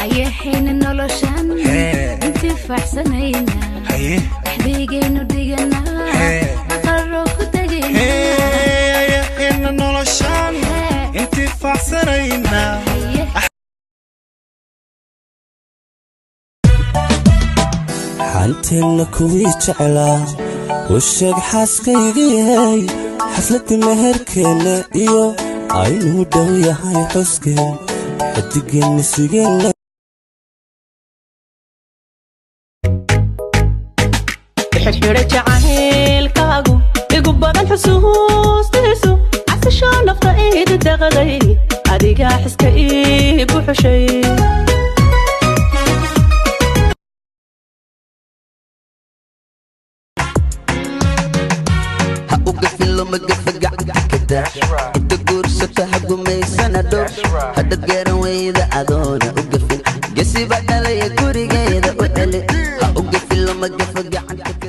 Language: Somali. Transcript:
Ayahayna noloshan intifaacsanayna. Haye. Axdigaynu dhiganaa. Hee. Aqaro ku tegayna. Hee, ayaheena noloshan intifaacsanaynaa. Haye. Xanteenna kuwii jeclaa u sheeg xaaskaygiyey, xafladda meherkeenna iyo aynuu dhow yahay xuskeen, xidigeenna sugeenna. Xidhxidha jacaylkaagu igu badan, xusuustiisu casasho nafta iidi daqday, adigaa xiska ii buxushay. Ha u gafin, loma gafa, gacanta ka daa inta guursata, ha gumaysana dhow hadhad garan weyda adoona u gafin, gesiba dhalaya gurigeeda u celi. Ha u gafin, loma gafa, gacanta.